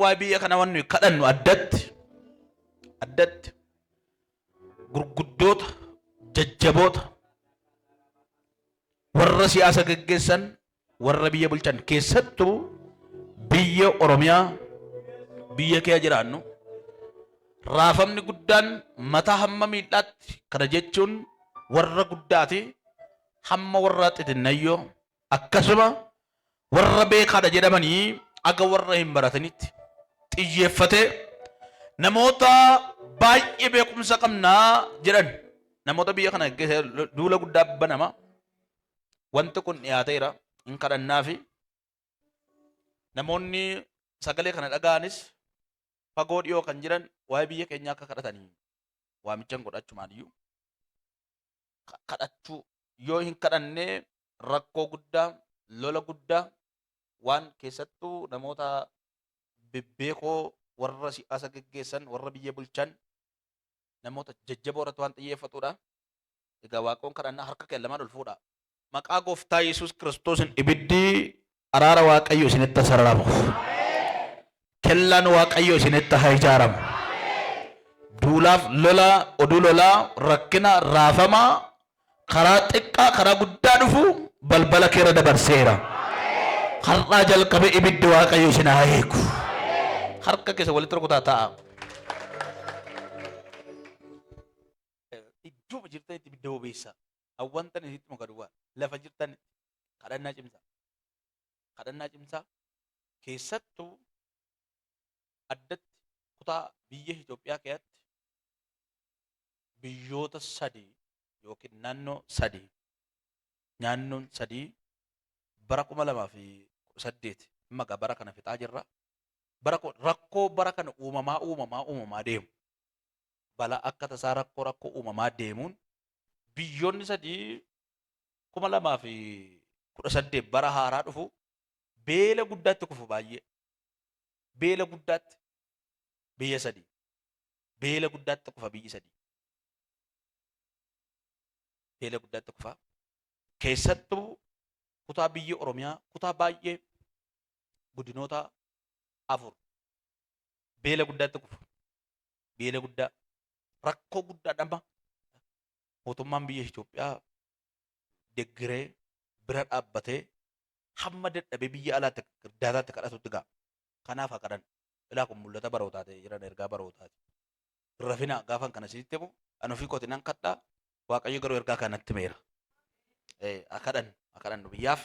Waa'ee biyya kana wanni kadhannu addatti addatti gurguddoota jajjaboota warra siyaasa geggeessan, warra biyya bulchan, keessattuu biyya Oromiyaa, biyya kee jiraannu, raafamni guddaan mataa hamma miidhaatti, kana jechuun warra guddaati hamma warra xixinnayyoo, akkasuma warra beekaadha jedhamanii aga warra hin baratanitti xiyyeeffatee, namoota baay'ee beekumsa qabnaa jedhan, namoota biyya kana keessa duula guddaa banama. Wanti kun dhiyaateera, hin kadhannaa fi namoonni sagalee kana dhaga'anis fagoo dhiyoo kan jiran waa'ee biyya keenyaa akka kadhatanii waamichan godhachumaan iyyuu kadhachuu yoo hin kadhanne rakkoo guddaa, lola guddaa, waan keessattuu namoota bebbeekoo, warra siyaasa geggeessan, warra biyya bulchan, namoota jajjaboo irratti waan xiyyeeffatudha. Egaa Waaqoon kadhannaa, harka kee lamaan ol fuudha. Maqaa Gooftaa Yesuus Kiristoosiin ibiddi araara Waaqayyo isinitti haa sararamu. Kellaan Waaqayyo isinitti haa ijaaramu. Duulaaf lola, oduu lolaa, rakkina, raafama karaa xiqqaa karaa guddaa dhufu balbala keerra dabarseera. Har'aa jalqabee ibiddi Waaqayyo isin haa eegu. Harka keessa walitti rukutaa ta'a. Iddoo jirtanitti ibidda bobeessaa. Hawwantan isinitti muka duwwaa. Lafa jirtanitti kadhannaa cimsaa. Kadhannaa cimsaa, keessattuu addatti kutaa biyya Itoophiyaa keessatti biyyoota sadii yookiin naannoo sadii, naannoon sadii bara 2018, amma egaa bara kana fixaa jirra. Bara rakkoo bara kana uumamaa uumamaa uumamaa deemu, balaa akka tasaa, rakkoo rakkoo uumamaa deemuun biyyoonni sadii 2018 bara haaraa dhufu beela guddaatti kufu baay'ee. Beela guddaatti biyya sadii. Beela guddaatti kufa biyyi sadii. Beela guddaatti kufa. Keessattuu kutaa biyya Oromiyaa kutaa baay'ee godinoota afur beela guddaatti kufu. Beela guddaa, rakkoo guddaa dhama mootummaan biyya Itoophiyaa deggiree bira dhaabbatee hamma dadhabee biyya alaatti irdaataatti kadhatutti ga'a. Kanaaf haa kadhannu. Ilaa, kun mul'ata barootaa ta'e jiran, ergaa barootaati. Rafina gaafan kana isinitti himu ani ofii kooti nan kadhaa, Waaqayyo garuu ergaa kanatti himeera. Haa kadhannu, haa kadhannu biyyaaf.